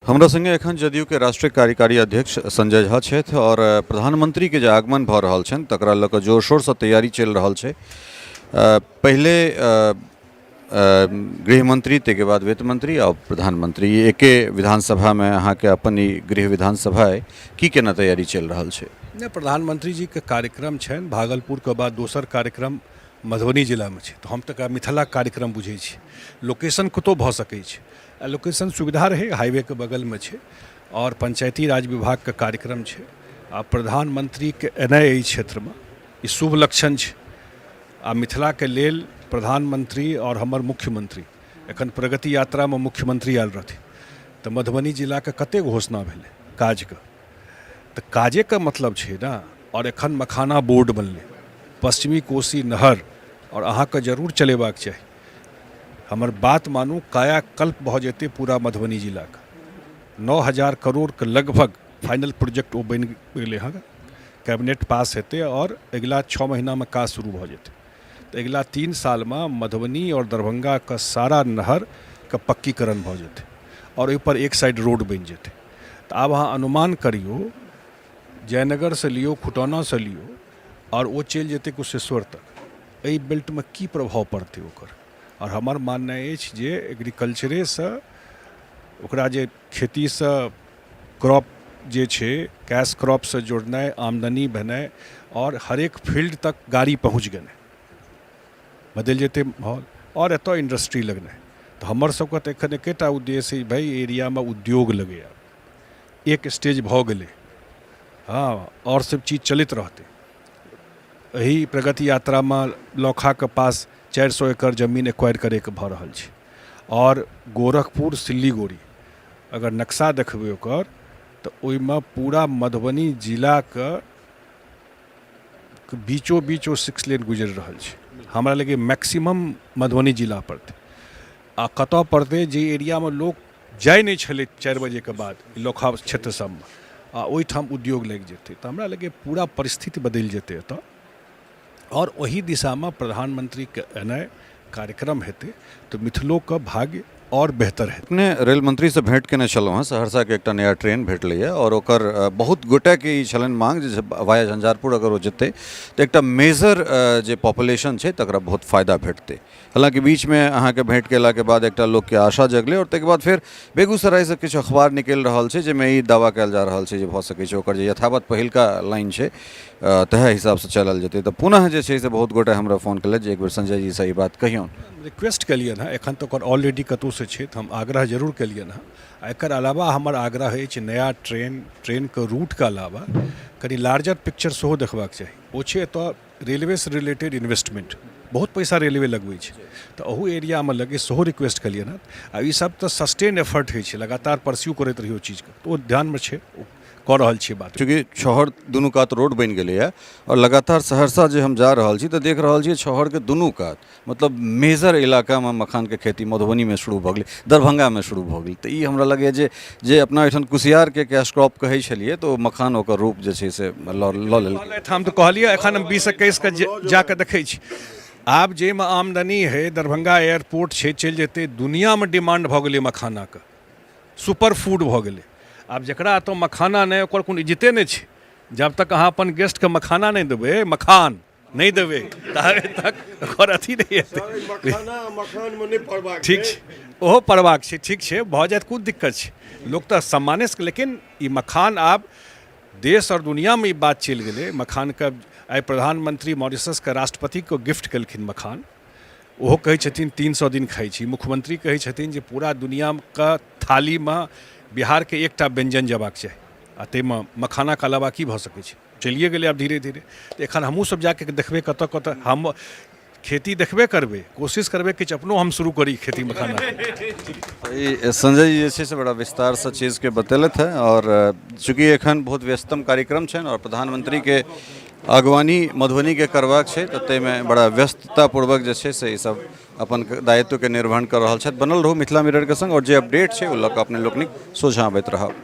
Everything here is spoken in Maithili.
हमरा संगे एखन जदयू के राष्ट्रीय कार्यकारी अध्यक्ष संजय झा छथि आओर प्रधानमंत्री के जे आगमन भऽ रहल छनि तकरा लऽ कऽ जोर शोरसँ तैयारी चलि रहल छै। पहिले गृह मंत्री, ताहिके बाद वित्त मंत्री आओर प्रधानमंत्री एके विधानसभामे अहाँके अपन ई गृह विधानसभा अइ, की केना तैयारी चलि रहल छै? नहि, प्रधानमंत्री जीके कार्यक्रम छनि भागलपुरके बाद दोसर कार्यक्रम मधुबनी जिलामे छै, तऽ हम तऽ एकरा मिथिलाके कार्यक्रम बुझै छी। लोकेशन कतहु भऽ सकै छै आ लोकेशन सुविधा रहै, हाईवेके बगलमे छै आओर पंचायती राज विभागके कार्यक्रम छै आ प्रधानमंत्रीके एनाइ एहि क्षेत्रमे ई शुभ लक्षण छै। आ मिथिलाके लेल प्रधानमंत्री आओर हमर मुख्यमंत्री एखन प्रगति यात्रामे मुख्यमंत्री आयल रहथिन तऽ मधुबनी जिलाके कतेक घोषणा भेलै काजके, तऽ काजेके मतलब छै ने। आओर एखन मखाना बोर्ड बनलै, पश्चिमी कोसी नहर आओर अहाँके जरूर चलेबाक चाही। हमर बात मानू, कायाकल्प भऽ जेतै पूरा मधुबनी जिलाके। 9000 करोड़के लगभग फाइनल प्रोजेक्ट ओ बनि गेलै हँ, कैबिनेट पास हेतै आओर अगिला 6 महीनामे काज शुरू भऽ जेतै। तऽ अगिला 3 सालमे मधुबनी आओर दरभंगाके सारा नहरके पक्कीकरण भऽ जेतै आओर ओहिपर एक साइड रोड बनि जेतै। तऽ आब अहाँ अनुमान करियौ, जयनगरसँ लियौ, खुटौनासँ लियौ आओर ओ चलि जेतै कुशेश्वर तक, एहि बेल्टमे की प्रभाव पड़तै ओकर। आओर हमर माननाइ अछि जे एग्रीकल्चरेसँ ओकरा जे खेतीसँ क्रॉप जे छै कैश क्रॉपसँ जोड़नाइ, आमदनी भेनाइ आओर हरेक फील्ड तक गाड़ी पहुँच गेनाइ बदलि जेतै माहौल आओर एतऽ इंडस्ट्री लगनाइ। तऽ हमर सबके तऽ एखन एकेटा उद्देश्य अछि, भाइ एरियामे उद्योग लगै। आब एक स्टेज भऽ गेलै, हँ, आओर सब चीज चलैत रहतै। एहि प्रगति यात्रामे लौखाके पास 400 एकड़ जमीन एक्वायर करैके भऽ रहल छै आओर गोरखपुर सिल्लीगुड़ी अगर नक्शा देखबै ओकर तऽ ओहिमे पूरा मधुबनी जिलाके बीचो बीच ओ 6 लेन गुजरि रहल छै। हमरा लगैए मैक्सिमम मधुबनी जिला पड़तै आ कतऽ पड़तै जे एरियामे लोक जाइ नहि छलै 4 बजेके बाद लौखा क्षेत्र सबमे, आ ओहिठाम उद्योग लागि जेतै तऽ हमरा लगैए पूरा परिस्थिति बदलि जेतै एतऽ। आओर ओहि दिशामे प्रधानमंत्रीके एनाइ कार्यक्रम हेतै तऽ मिथिलोके भाग्य आओर बेहतर हेतै। अपने रेल मंत्रीसँ भेंट केने छलहुँ हँ, सहरसाके एकटा नया ट्रेन भेटलैए आओर ओकर बहुत गोटेके ई छलनि मांग जे वाया झंझारपुर अगर ओ जेतै तऽ एकटा मेजर जे पॉपुलेशन छै तकरा बहुत फायदा भेटतै। हालाँकि बीचमे अहाँके भेंट केलाके बाद एकटा लोकके आशा जगलै आओर ताहिके बाद फेर बेगूसरायसँ किछु अखबार निकलि रहल छै जाहिमे ई दावा कयल जा रहल छै जे भऽ सकै छै ओकर जे यथावत पहिलका लाइन छै तहए हिसाबसँ चलल जेतै। तऽ पुनः जे छै से बहुत गोटे हमरा फोन केलथि जे एक बेर संजय जीसँ ई बात कहियौन। रिक्वेस्ट केलियनि हँ, एखन तऽ ओकर ऑलरेडी कतहुसँ छै तऽ हम आग्रह जरूर केलियनि हँ। आ एकर अलावा हमर आग्रह अछि नया ट्रेन, ट्रेनके रूटके अलावा कनि लार्जर पिक्चर सेहो देखबाक चाही। ओ छै एतऽ रेलवेसँ रिलेटेड इन्वेस्टमेंट, बहुत पैसा रेलवे लगबै छै तऽ अहू एरियामे लगै, सेहो रिक्वेस्ट केलियनि हँ। आ ई सब तऽ सस्टेन एफर्ट होइ छै, लगातार परस्यू करैत रहियौ चीजके, तऽ ओ ध्यानमे छै, ओ कऽ रहल छियै बात। चूँकि छहर दुनू कात रोड बनि गेलैए आओर लगातार सहरसा जे हम जा रहल छी तऽ देख रहल छियै छहरके दुनू कात मतलब मेजर इलाकामे मखानके खेती मधुबनीमे शुरू भऽ गेलै, दरभंगामे शुरू भऽ गेलै। तऽ ई हमरा लगैए जे जे अपना ओहिठाम कुसियारके कैश क्रॉप कहै छलियै तऽ ओ मखान ओकर रूप जे छै से लऽ लेलकै। हम तऽ कहलियै एखन हम 20 21के जाकऽ देखै छी आब जाहिमे आमदनी हइ, दरभंगा एयरपोर्ट छै, चलि जेतै, दुनिआँमे डिमांड भऽ गेलै मखानाके, सुपर फूड भऽ गेलै। आब जकरा एतऽ मखाना नहि ओकर कोनो इज्जते नहि छै। जब तक अहाँ अपन गेस्टके मखाना नहि देबै, मखान नहि देबै, ताबे तक ओकर अथी नहि हेतै। ठीक छै, ओहो पड़बाक छै, ठीक छै, भऽ जायत, कोन दिक्कत छै, लोक तऽ सम्माने। लेकिन ई मखान आब देश आओर दुनिआँमे ई बात चलि गेलै मखानके। आइ प्रधानमंत्री मॉरिशसके राष्ट्रपतिके गिफ्ट केलखिन मखान, ओहो कहै छथिन 300 दिन खाइ छी। मुख्यमंत्री कहै छथिन जे पूरा दुनिआँके थालीमे बिहारके एकटा व्यञ्जन जेबाक चाही आ ताहिमे मखानाके अलावा की भऽ सकै छै। चलिए गेलै आब धीरे धीरे। तऽ एखन हमहूँ सब जाके देखबै कतऽ कतऽ हम खेती देखबे करबै, कोशिश करबै किछु अपनो हम शुरू करी खेती मखाना। ई संजय जी जे छै से बड़ा विस्तारसँ चीजके बतेलथि हेँ आओर चूँकि एखन बहुत व्यस्तम कार्यक्रम छनि आओर प्रधानमंत्रीके अगवानी मधुबनीके करबाक छै तऽ ताहिमे बड़ा व्यस्ततापूर्वक जे छै से ईसब अपन दायित्वके निर्वहन कऽ रहल छथि। बनल रहू मिथिला मिररके सङ्ग आओर जे अपडेट छै ओ लऽ कऽ अपने लोकनिक सोझाँ अबैत रहब।